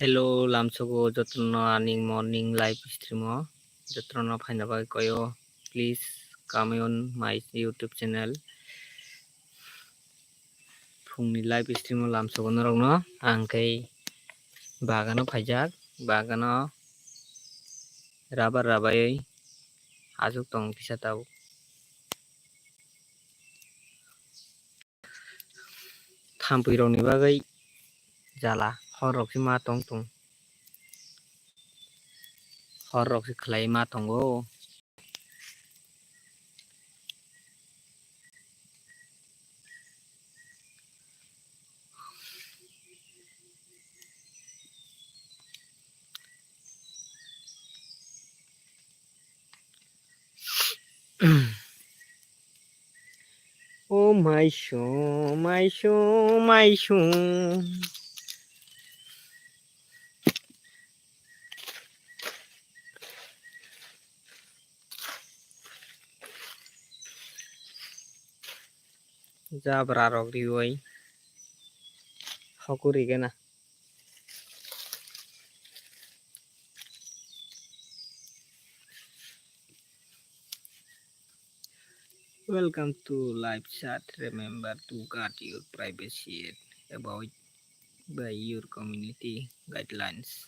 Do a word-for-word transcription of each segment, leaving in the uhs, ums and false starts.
Hello, lamsogo jotono ani morning live stream o jotono phaina bagwi koyo. Please come on my YouTube channel. Phungni live stream o lamsogo norokno ang khe bagano phaijak, bagano rubber rabai aswk tong kisa tabuk. Thampui rokni bagwi jala, hor rok se ma tong tong, hor rok se khlai ma tongo. O maisu, maisu, maisu. Jabra rok riwi hokuri gana. Welcome to live chat. Remember to guard your privacy and abide by your community guidelines.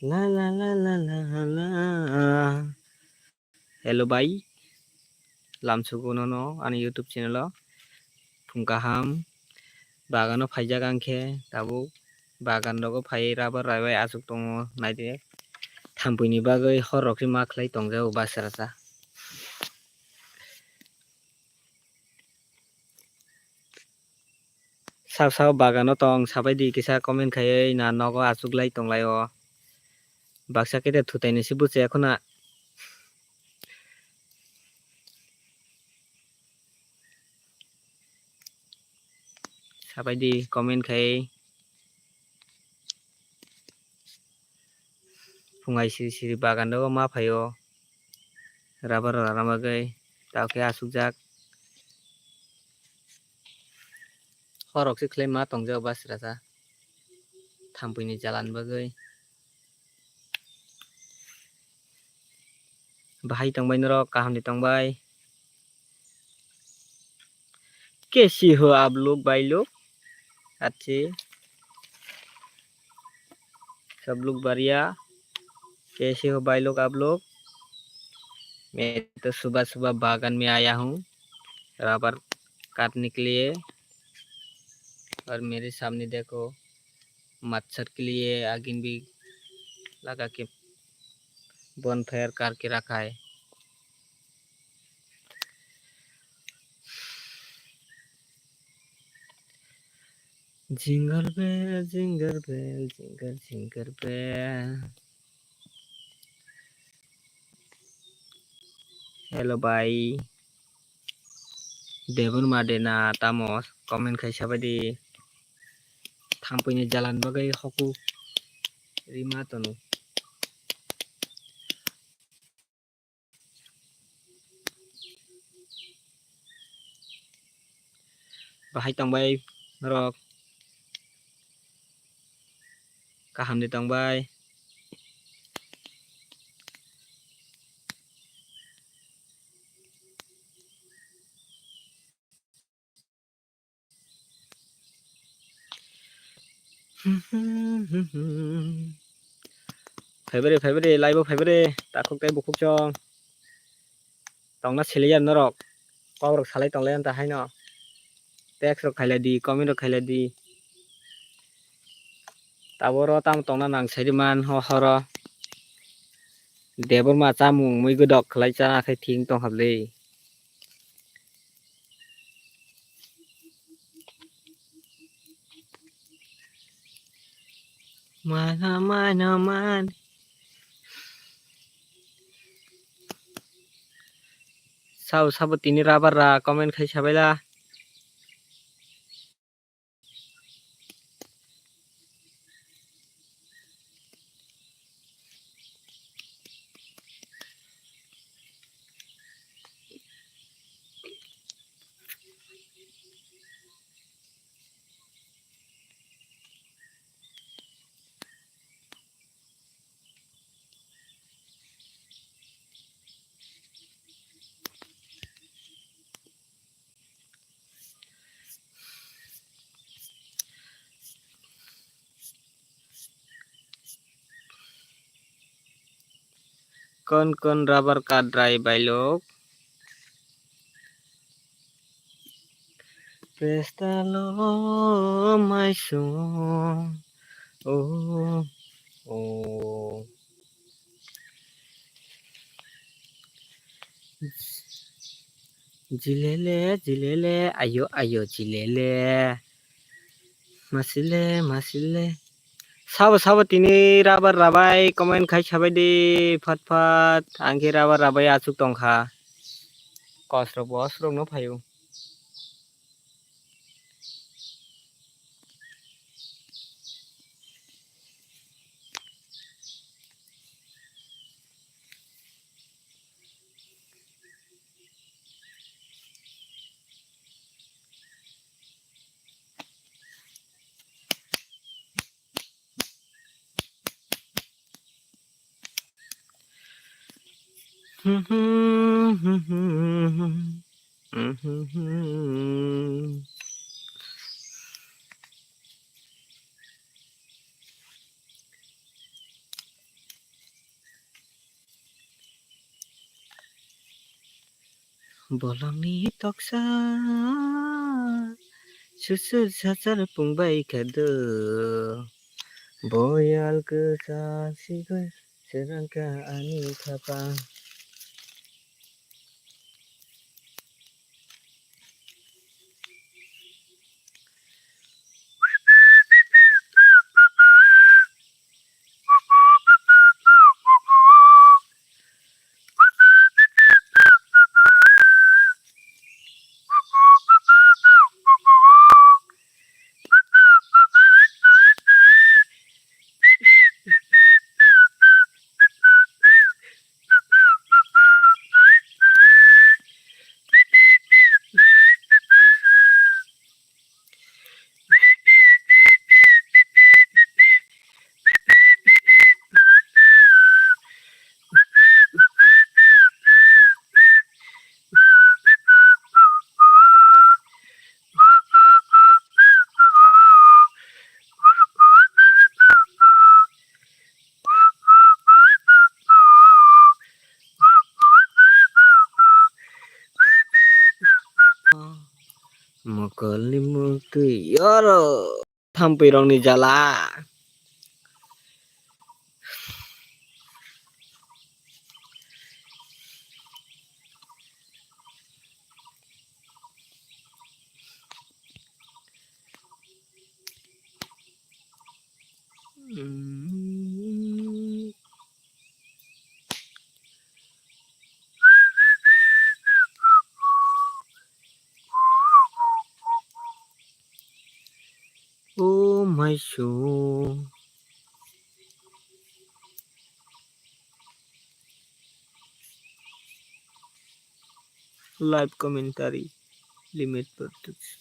La la la la la la. Hello bai, lamsugo nono ani YouTube channel o. Phung kaham, bagano phaijak ang khe tabuk bagan rogo phai rubber raibai aswk tongo naidi. Thampuini bagwi hor rok se ma khlai tongjago basrasa. Sab sab bagano tong sabaidi kisa comment khaiwi na nogo achuklai tonglaio. Baksa kete thutaini se buchaya khuna. Sabaidi comment khai. Phungai siri siri bagan rogo ma phaio. Rubber rana bagwi tao khe asukjak. Horok se khlai ma tongjak basrasa. Thampuini jalan bagwi. Bahai tongbai norok, kaham ni tongbai. Kesi ho abluk bailuk. Achi. Sabluk baria. Kesi ho bailuk abluk. Main to subah subah bagan mein aaya hoon. Rubber kaatne ke liye. Aur mere samne dekho. मच्छर के लिए आगिन भी लगा के bonfire करके रखा है। Jingle bell, jingle bell, jingle, jingle bell. Hello bhai. Debor made na tamo comment khai sabaidi. Thampuini jalan bagwi hoku rima tono. Bahai tongbai norok. Kaham de tongbai. Phaibari, phaibari, live o phaibari, takhuk tei bukhuk chong. Tongna siliya norok. Kok rok salai tonglai anta haino. Text rok khailai di, comment rok khailai di. Taboro tamo tongna nang sai di man ho horo. Debor ma chamung mui godok khlai chana khai thing tong hable. Mana, mana, man. Sabo, sabo tini rabar ra comment khai sabaila. Kon kon rabar kadrai bailok. Pesta lo maisong. Oh, oh. Jilele, jilele, ayo, ayo, jilele. Masile, masile. Sabo, sabo tini rabar rabai, comment khai sabai di, phat phat. Ang khe rabar rabai achuk tongkha. Kosrok bo osrok no phaio. Bolongni toksa susur sachar pungbai khado. Boyal kwchak sigoi serangka ani khapang. Mokolni muktwi yoro. Thampui rokni jala. Oh my soul. Live commentary limit production.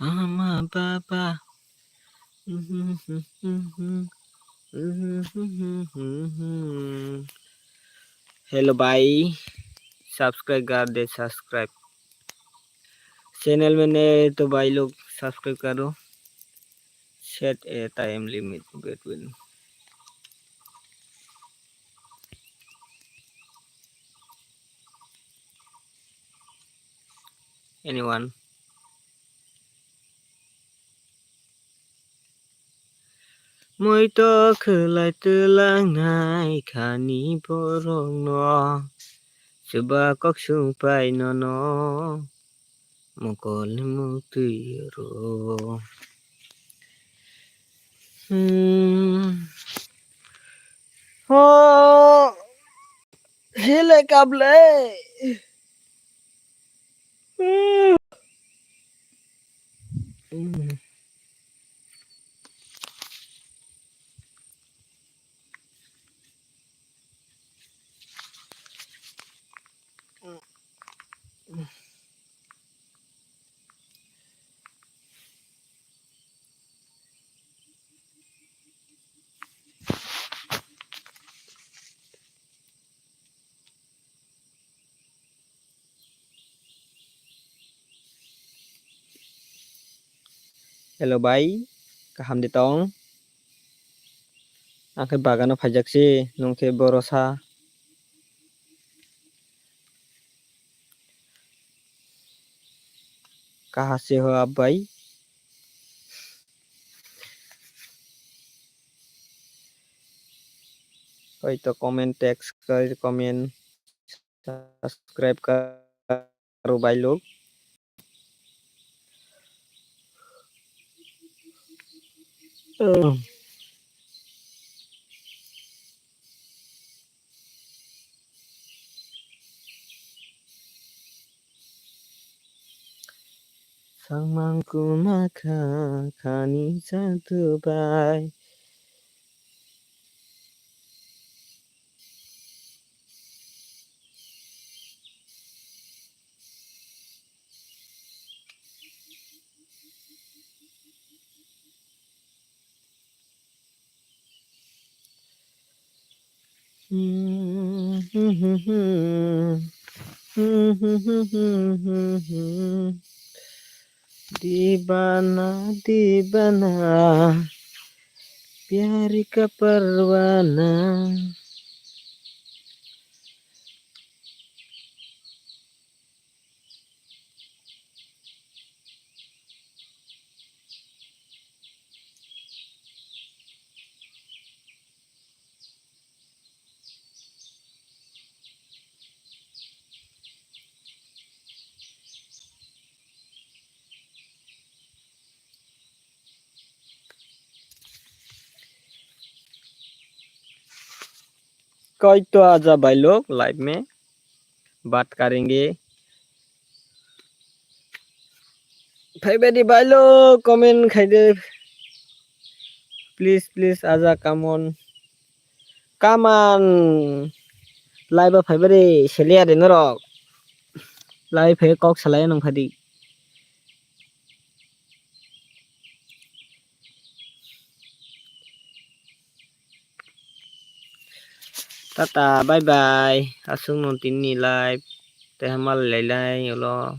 Ama baba. Hello भाई, subscribe कर दे, subscribe। Channel में नए तो भाई लोग subscribe करो। Set a time limit between anyone. Moi to khwlai twlangnai khani borokno, chuba kok sung pai nono mokol ni muktwi ro. Hmm. Ho, hele kable. Hello bai, kaham de tong? Ang khe bagano phaijak se, nwng khe borosa. Kaha se ho abai. Hoi to comment, text kar comment, subscribe kar. Aro bai lok. Sangmang kuma kha khani jadu bai. Dibana, dibana, pyari ka parwana. Koi to aja bai lok live me. Baat karenge. Phaibai di bai lok, comment khai de. Please, please, aja, come on. Come on. Live ba phaibai di, seliya de norok. Live phai kok salai nang phadi. Tata, bye bye. Aswk no tini ni live. Tei hamya lai lai ulo.